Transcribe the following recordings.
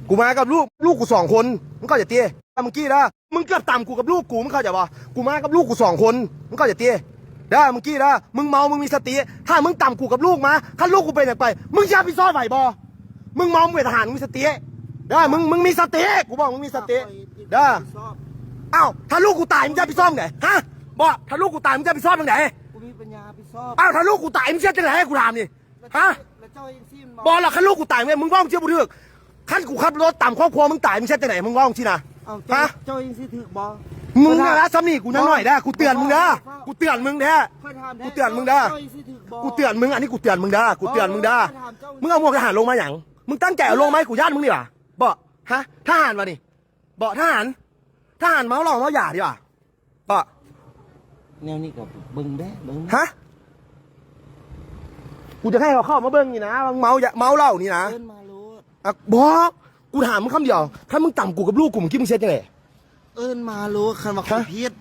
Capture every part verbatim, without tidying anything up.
กูมากับลูก ลูกกูสองคน มึงเข้าใจติ เมื่อกี้นะ มึงเกือบต่ำกูกับลูกกู มึงเข้าใจปะ กูมากับลูกกูสองคน มึงเข้าใจติ ได้ เมื่อกี้นะ มึงเมา มึงมีสติ ถ้ามึงต่ำกูกับลูกมา ถ้าลูกกูเป็นอะไรไป มึงจะรับผิดชอบไหวบ่ มึงเมา มึงเป็นทหาร มึงมีสติ ได้ มึง มึงมีสติ กูบอกมึงมีสติ ได้ อ้าว ถ้าลูกกูตาย มึงจะรับผิดชอบไง ฮะ บอก ถ้าลูกกูตาย มึงจะรับผิดชอบยังไง กูมีปัญญารับผิดชอบ อ้าว ถ้าลูกกูตาย มึงจะจังไง กูถามนี่ ฮะ แล้วเจ้าเองสิมันบอก บอกละ คันลูกกูตายเนี่ย มึงว่ามึงเชื่อบ่ถืก คันกูขับรถตามครอบครัวมึงตาย มึงเชื่อจังไหน มึงว่ามึงสินะ เอ้า เจ้า ฮะ เจ้าเองสิถืกบ่ มึงนะ เอ้า ซ้ำนี่ กูยังน้อยนะ กูเตือนมึงนะ เอ้า กูเตือนมึงนะ ค่อยถามแท้ กูเตือนมึงนะ เจ้าเองสิถืกบ่ กูเตือนมึง อันนี้กูเตือนมึงนะ กูเตือนมึงนะ เออ ค่อยถามเจ้า มึงเอาหมวกทหารลงมาหยัง มึงตั้งใจเอาลงมาให้กูย่านมึงนี่หว่า บอก ฮะ ทหารวะนี่ บอก ทหาร ทหารเมาเหล้าเมายาดีกว่า ก็ แนวนี้ก็เบิ่งแด้เบิ่ง ฮะ กูจะให้เขาเข้ามาเบิ่งนี่นะ มึงเมายา เมาเหล้านี่นะ เอิ้นมาโลด อ่ะ บอก กูถามมึงคำเดียว ถ้ามึงต่ำกูกับลูกกู มึงคิดมึงเสียจังไง เอิ้นมาโลด คันว่าข้อย ฮะ ผิด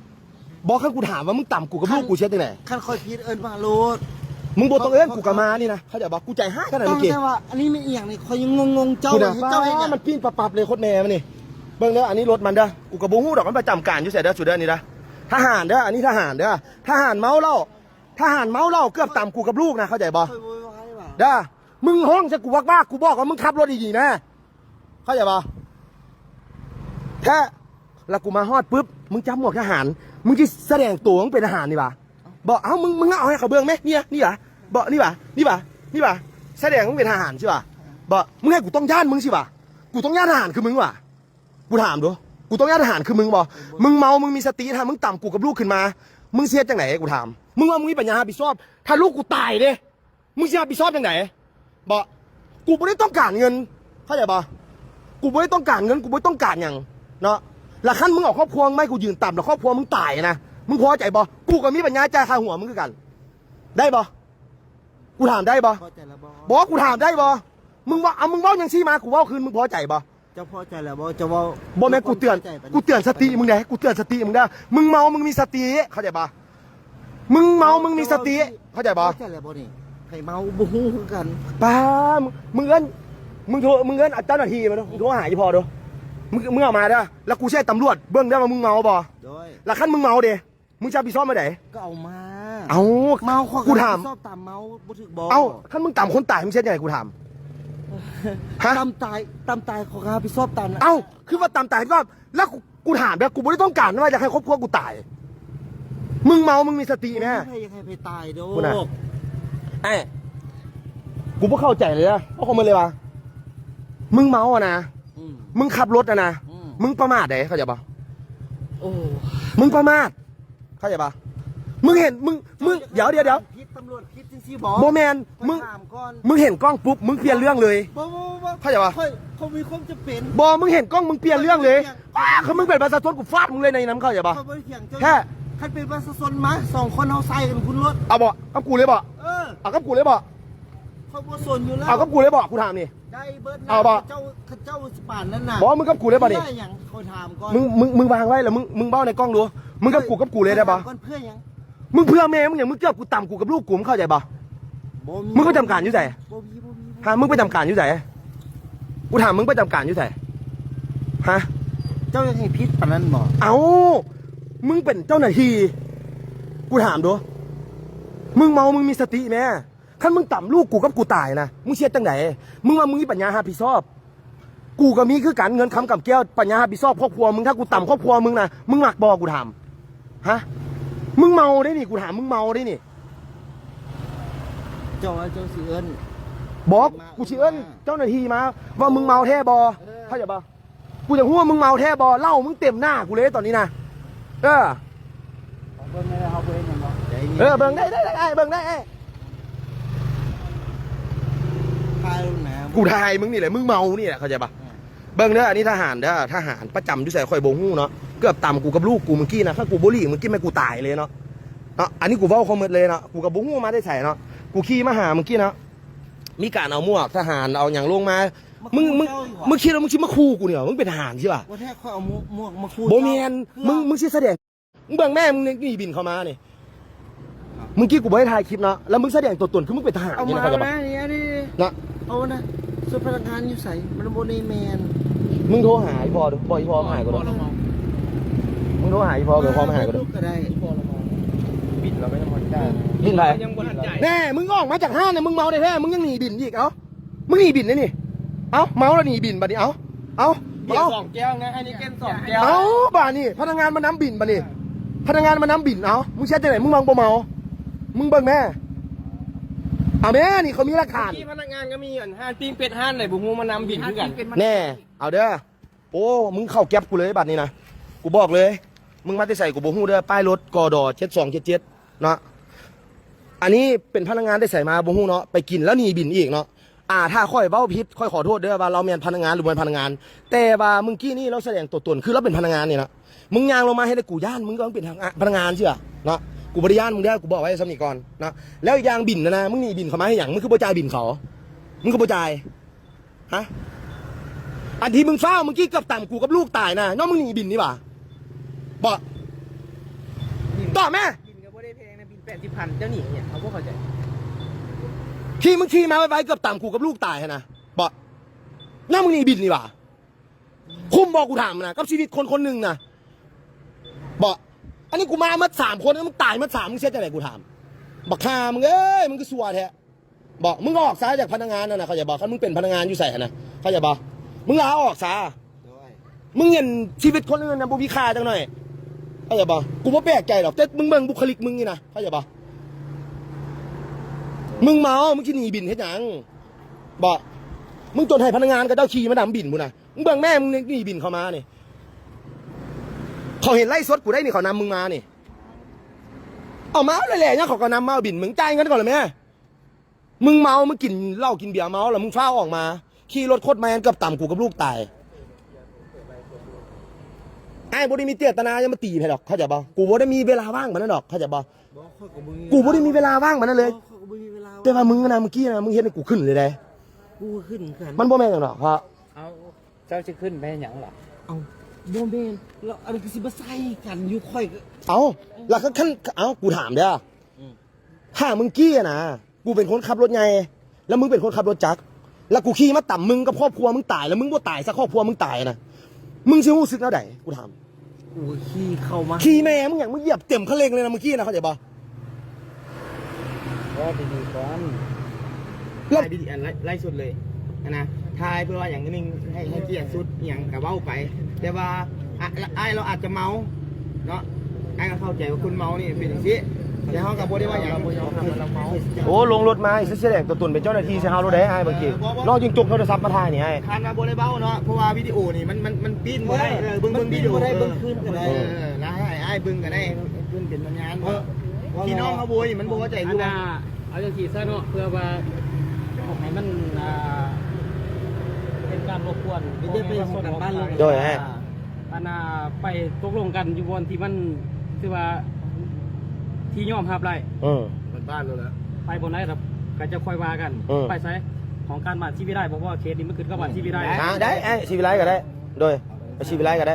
บอก คันกูถามว่ามึงต่ำกูกับลูกกูเสียจังไง คันข้อยผิดเอิ้นมาโลด มึงบ่ต้องเอิ้นกูก็มานี่นะ เข้าใจบ่ กูใจฮ้ายขนาด ตั้ง เมื่อกี้ แต่ว่าอันนี้ไม่เอียงนี่ ข้อยยังงงๆ เจ้า กูนะ เห็นเจ้าเห็นหยัง มันปิ้นปับๆเลย โคตรแม่มันนี่ เบิ่งเด้อ อันนี้รถมันเด้อ กูก็บ่ฮู้ดอก มันประจำการอยู่ไสเด้อ สุดเด้อ นี่เด้อ ทหารเด้อ อันนี้ทหารเด้อ ทหารเมาเหล้า ทหารเมาเหล้าเกือบต่ำกูกับลูกนะ เข้าใจบ่ ค่อยโวยวายว่ะ เด้อ มึงฮ้องใส่กูวักว่า กูบอกว่ามึงขับรถดีๆนะ เข้าใจบ่ แท้ แล้วกูมาฮอดปุ๊บ มึงจับหมวกทหาร มึงสิแสดงตัวมึงเป็นทหารนี่บ่ บอก เอ้า มึง มึงเอาให้เขาเบิ่งไหม นี่นะ นี่บ่ บอก นี่บ่ นี่บ่ นี่บ่ แสดงมึงเป็นทหารสิบ่ บอก มึงให้กูต้องย้านมึงสิบ่ กูต้องย้านทหารคือมึงบ่ กูถามดู กูต้องย้านทหารคือมึงบ่ มึงเมา มึงมีสติ ถ้ามึงต่ำกูกับลูกขึ้นมา มึงสิเฮ็ดจังได กูถาม มึงว่ามึงมีปัญญารับผิดชอบ ถ้าลูกกูตายเด้ มึงสิรับผิดชอบจังได บ่ กูบ่ได้ต้องการเงิน เข้าใจบ่ กูบ่ได้ต้องการเงิน กูบ่ได้ต้องการหยัง เนาะ แล้วคันมึงเอาครอบครัวมึงมาให้กูยืนต่ำ แล้วครอบครัวมึงตายนะ มึงพอใจบ่ กูก็มีปัญญาจ่ายค่าหัวมึงคือกัน ได้บ่ กูถามได้บ่ พอใจแล้วบ่ บ่ กูถามได้บ่ มึงว่า เอา มึงเว้าจังซี่มา กูเว้าคืน มึงพอใจบ่ เจ้าพอใจแล้วบ่ เจ้าเว้า บ่แม่น กูเตือน พอใจปะ กูเตือนสติมึงเด้ กูเตือนสติมึงเด้อ มึงเมา มึงมีสติ เข้าใจบ่ มึงเมา มึงมีสติ เข้าใจบ่ เข้าใจแล้วบ่นี่ ไผเมาบ่ฮู้คือกัน ป้า มึง มึงเอิ้น มึงโทร มึงเอิ้นเจ้าหน้าที่มาดู มึงโทรหาอีพ่อดู มึง มึงเอามาเด้อ แล้วกูสิให้ตำรวจเบิ่งเด้อว่ามึงเมาบ่ โดย แล้วคันมึงเมาเด้ มึงจะรับผิดชอบมาได ก็เอามา เอ้า เมาข้อย กูถาม รับผิดชอบตามเมาบ่ถืกบ่ เอ้า คันมึงตามคนตาย มึงสิเฮ็ดจังได กูถาม ฮะ ตามตาย ตามตายข้อยก็รับผิดชอบตามนั้น เอ้า คือว่าตามตาย ก็ แล้วกู กูถามเด้อ กูบ่ได้ต้องการว่าอยากให้ครอบครัวกูตาย มึงเมา มึงมีสติแม่ บ่มีไผอยากให้ไผตายโด กูนะ ไอ้ กูบ่เข้าใจเลยนะ เพราะคนมันเลยว่า มึงเมาอะนะ อืม มึงขับรถอะนะ อืม มึงประมาทได เข้าใจปะ โอ้ มึงประมาท เข้าใจปะ มึงเห็น มึง มึง เดี๋ยว เดี๋ยว เดี๋ยว ผิด ตำรวจผิดจังซี่บ่ บ่แม่น มึง ข้อยถามก่อน มึงเห็นกล้องปุ๊บ มึงเปลี่ยนเรื่องเลย บ่ บ่ บ่ บ่ เข้าใจปะ ข้อย ข้อยมีความจำเป็น บ่ มึงเห็นกล้อง มึงเปลี่ยนเรื่องเลย ข้อยบ่ได้เถียง อ้า คือมึงเป็นประชาชน กูฟาดมึงเลยในนั้น เข้าใจปะ ข้อยบ่ได้เถียงเจ้า แท้ คันเป็นประชาชนมา สองคนเฮาใส่กันพุ้นโลด เอาบ่ กับกูเลยบ่ เออ เอากับกูเลยบ่ ข้อยบ่สนอยู่แล้ว เอากับกูเลยบ่ กูถามนี่ ได้เบิดนะ เอาบ่ เจ้า เจ้าสิปานนั้นน่ะ บ่ มึงกับกูเลยบ่นี่ เพื่อหยัง ข้อยถามก่อน มึง มึง มึงวางไว้แล้ว มึง มึงเว้าในกล้องดู มึงกับกู กับกูเลยได้บ่ ข้อยถามก่อน เพื่อหยัง มึงเพื่อแม่มึงหยัง มึงเกือบกูต่ำกูกับลูกกู มึงเข้าใจบ่ บ่มี มึงประจำการอยู่ไส บ่มี บ่มี ฮะ มึงประจำการอยู่ไส กูถามมึงประจำการอยู่ไส ฮะ เจ้ายังให้ผิดปานนั้นบ่ เอ้า มึงเป็นเจ้าหน้าที่ กูถามดู มึงเมา มึงมีสติแม่ คันมึงต่ำลูกกูกับกูตายนะ มึงสิเฮ็ดจังได มึงว่ามึงมีปัญญารับผิดชอบ กูก็มีคือกัน เงินคำกำแก้ว ปัญญารับผิดชอบครอบครัวมึง ถ้ากูต่ำครอบครัวมึงนะ มึงมักบ่ กูถาม ฮะ มึงเมาได้นี่ กูถาม มึงเมาได้นี่ เจ้าว่าเจ้าสิเอิ้น บอก มา กูสิเอิ้น มา เจ้าหน้าที่มา ว่ามึงเมาแท้บ่ เออ เข้าใจบ่ กูอยากฮู้ว่ามึงเมาแท้บ่ เหล้ามึงเต็มหน้ากูเลยตอนนี้นะ เออ เบิ่งได้ เฮาบ่เห็นหยังบ่ เออ เบิ่งได้ ได้ ได้ ได้ เบิ่งได้ ถ่ายลงน้ำ กูถ่ายมึงนี่แหละ มึงเมานี่แหละ เข้าใจปะ อืม เบิ่งเด้อ อันนี้ทหารเด้อ ทหารประจำอยู่ไสข้อยบ่ฮู้เนาะ เกือบต่ำกูกับลูกกูเมื่อกี้นะ ถ้ากูบ่หลีกเมื่อกี้แม่งกูตายเลยเนาะ เนาะ อันนี้กูเว้าความหมดเลยเนาะ กูก็บ่ฮู้มาแต่ไสเนาะ กูขี่มาหาเมื่อกี้เนาะ มีการเอาหมวกทหาร เอาหยังลงมา มึง มึง มึงคิดว่ามึงสิมาขู่กูเนี่ย มึงเป็นทหารใช่ปะ บ่แท้ ข้อยเอาหมวก หมวกมาขู่ บ่แม่น เจ้า มึง มึงสิแสดง มึงเบิ่งแม่มึงนี่บินเข้ามานี่ เมื่อกี้กูบ่ได้ถ่ายคลิปเนาะ แล้วมึงแสดงตัวตนคือมึงเป็นทหาร เอา นี่นะ มา เข้าใจปะ นะ นี่ อันนี้ นะ เอานะ ส่วนพนักงานอยู่ไส มันบ่ได้แม่น มึงโทรหาอีพ่อดู บอกอีพ่อมาหากูดู มึงโทรหาอีพ่อ เดี๋ยวพ่อมาหากูดู ก็ได้ บินเราก็ยังบ่ได้ บินไป ยังบ่ทันจ่าย แน่ มึงออกมาจากห้างเนี่ย มึงเมาแท้ๆ มึงยังหนีบินอีก เอ้า มึงหนีบินเลยนี่ เอ้า เมาแล้วหนีบินบัดนี้ เอ้า เอ้า เบีย เอ้า ร์สองแก้วนะ ไฮเนเก้นสองแก้ว เอ้า บาดนี้ พนักงานมาน้ำบินบัดนี้ พนักงานมาน้ำบิน เอ้า มึงเช็ดจังไหน มึงมองบ่เมา มึงเบิ่งแม่ เอาแม่ นี่เขามีหลักฐาน ที่พนักงานก็มีอันห้านปิ้งเป็ดห้านไหนบุ้งมาน้ำบินคือกัน แน่ เอาเด้อ โอ้ มึงเข้าแก๊ปกูเลยบัดนี้นะ กูบอกเลย มึงมาแต่ไสกูบ่ฮู้เด้อ ป้ายรถ กด เจ็ดสองเจ็ดเจ็ด เนาะ อันนี้เป็นพนักงานแต่ไสมาบ่ฮู้เนาะ ไปกินแล้วหนีบินอีกเนาะ อ่า ถ้าข้อยเว้าผิด ข้อยขอโทษเด้อว่าเราแม่นพนักงานหรือบ่แม่นพนักงาน แต่ว่าเมื่อกี้นี้เราแสดงตัวตน คือเราเป็นพนักงานนี่นะ มึงย่างลงมาให้ได้กูย่าน มึงก็เป็นพนักงานเชื่อเนาะ กูบ่ได้ย่านมึงเด้อ กูบอกไว้ส่ำนี้ก่อนเนาะ แล้วอีกอย่างบินนะนะ มึงหนีบินเขามาให้หยัง มึงคือบ่จ่ายบินเขา มึงคือบ่จ่าย ฮะ อันที่มึงฟ้าวเมื่อกี้เกือบตำกูกับลูกตายนะ น้องมึงหนีบินนี่หว่า บอก ตอบแม่ บินก็บ่ได้แพงนะ บินแปดสิบพันเจ้าหนี้เนี่ยเขาบ่เข้าใจ ที่มึงขี่มาไวๆเกือบตำกูกับลูกตายนะ บอก น้องมึงหนีบินนี่หว่า คุ้มบอกกูถามนะ กับชีวิตคนคนหนึ่งนะ บอก อันนี้กูมามัดสามคน มึงตายมัดสาม มึงเสียจังไหนกูถาม บักห่ามึงเอ้ย มึงก็ซัวแท้ บอก มึงออกซะจากพนักงานนั่นนะ เข้าใจบอก คันมึงเป็นพนักงานอยู่ใส่นะ เข้าใจบอก มึงลาออกซะ โดย มึงเห็นชีวิตคนอื่นนะบ่มีค่าจังหน่อย เข้าใจบ่ กูบ่แปลกใจหรอก แต่มึงเบิ่งบุคลิกมึงนี่นะ เข้าใจบ่ มึงเมา มึงสิหนีบินเฮ็ดหยัง บ่ มึงจนให้พนักงานเขาเจ้าขี่มาดำบินพุ้นนะ มึงเบิ่งแม่มึงหนีบินเข้ามานี่ เขาเห็นไลฟ์สดกูได้นี่ เขานำมึงมานี่ เอามาแล้วแหละเนี่ยเขาก็นำมาเอาบิน มึงจ่ายเงินก่อนเลยแม่ มึงเมา มึงกินเหล้ากินเบียร์เมาแล้วมึงฟ้าวออกมา ขี่รถโคตรแมนเกือบตำกูกับลูกตาย ไอ้ายบ่ได้มีเจตนาจะมาตีไผดอก เข้าใจบ่ กูบ่ได้มีเวลาว่างปานนั้นดอก เข้าใจบ่ บอกข้อยก็บ่มี กูบ่ได้มีเวลาว่างปานนั้นเลย บอกข้อยก็บ่มีเวลา แต่ว่ามึงนะเมื่อกี้นะ มึงเฮ็ดให้กูขึ้นเลยเด้ กูก็ขึ้นกัน มันบ่แม่นหยังดอก เพราะ เอาเจ้าจะขึ้นไปหยังล่ะ เอาบ่แม่นแล้วอันนี้ก็สิมาใส่กันอยู่ข้อยก็ เอ้า แล้วก็คัน เอ้า กูถามเด้อ อืม ถ้ามึงกี้อะนะ กูเป็นคนขับรถใหญ่ แล้วมึงเป็นคนขับรถจักร แล้วกูขี่มาตำมึงกับครอบครัวมึงตาย แล้วมึงบ่ตายซะครอบครัวมึงตายนะ มึงสิรู้สึกแนวใด กูถาม กูก็ขี่เข้ามา ขี่แม่มึงหยัง มึงเหยียบเต็มคันเร่งเลยนะเมื่อกี้นะ เข้าใจบ่ ก็ดีๆก่อน แล้ว ถ่ายวิดีโอไลฟ์ไลฟ์สดเลยนะ ถ่ายเพื่อว่าอย่างหนึงให้ให้เกียรติสุดอย่างกับเว้าไป แต่ว่าอ่ะอ้ายเราอาจจะเมาเนาะ อ้ายก็เข้าใจว่าคนเมานี่เป็นอย่างนี้ แต่เขาก็บ่ได้ว่าอย่าง โอ้ ลงรถมาอีกแสดงตัวตนเป็นเจ้าหน้าที่ใส่เฮาโลดได้อ้ายเมื่อกี้ น้องจึงจกโทรศัพท์มาถ่ายนี่อ้าย คันว่าบ่ได้เว้าเนาะ เพราะว่าวิดีโอนี่มันมันมันปิ้นบ่ได้ เออ เบิ่งเบิ่งวิดีโอ บ่ได้เบิ่งคืนก็ได้ เออ แล้วให้อ้ายเบิ่งก็ได้ ขึ้นเป็นพยานเนาะ พี่น้องเขาโวยมันบ่เข้าใจ อั คื น อว่า น่ะเอาจังซี่ซะเนาะ เพื่อว่าให้มันอ่าเป็นการรบกวน ไม่ได้ไปของกันบ้านเลย โดยฮะ อันน่ะไปตกลงกันอยู่บ่อนที่มันคือว่าที่ยอมรับได้ อืม มันบ้านแล้วนะ ไปบ่อนไหนครับก็จะค่อยว่ากัน อืม ไปไสของการบ้านชีวิไลบ่ เพราะว่าเคสนี้มันขึ้นกับบ้านชีวิไล อ่า ได้ไอ้ชีวิไลก็ได้ โดย ไปชีวิไลก็ได้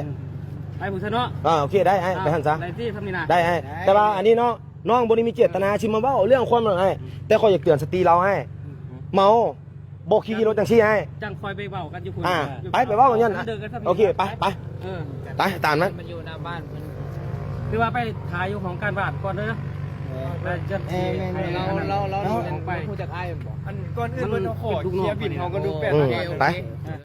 ไปผู้ซะเนาะ อ่า โอเค ได้ไอ้ไปหั่นซะ ได้ที่ทำนี่นะ ได้ไอ้แต่ว่าอันนี้เนาะ น้องบ่ได้มีเจตนาสิมาเว้าเรื่องความนั่นไอ้แต่ข้อยอยากเตือนสติเราไอ้เมา บ่ขี่รถจังซี่ไอ้ จังค่อยไปเว้ากันอยู่พุ่น อ่า ไปไปเว้ากันย้อนนะ เดินกันซะ โอเค ไปไป เออ ไปตามนั้น มันอยู่หน้าบ้านมันคือว่าไปถ่ายอยู่ของการบ้านก่อนเด้อแล้วจะ เออแม่นๆ ให้ เรา อันนั้น เราเรา ลงไป ผู้จักอ้ายมันบอก อันก่อนอื่นเพิ่นต้องขอเคลียร์บินเขาก็ดูแปด อืม พัน ไป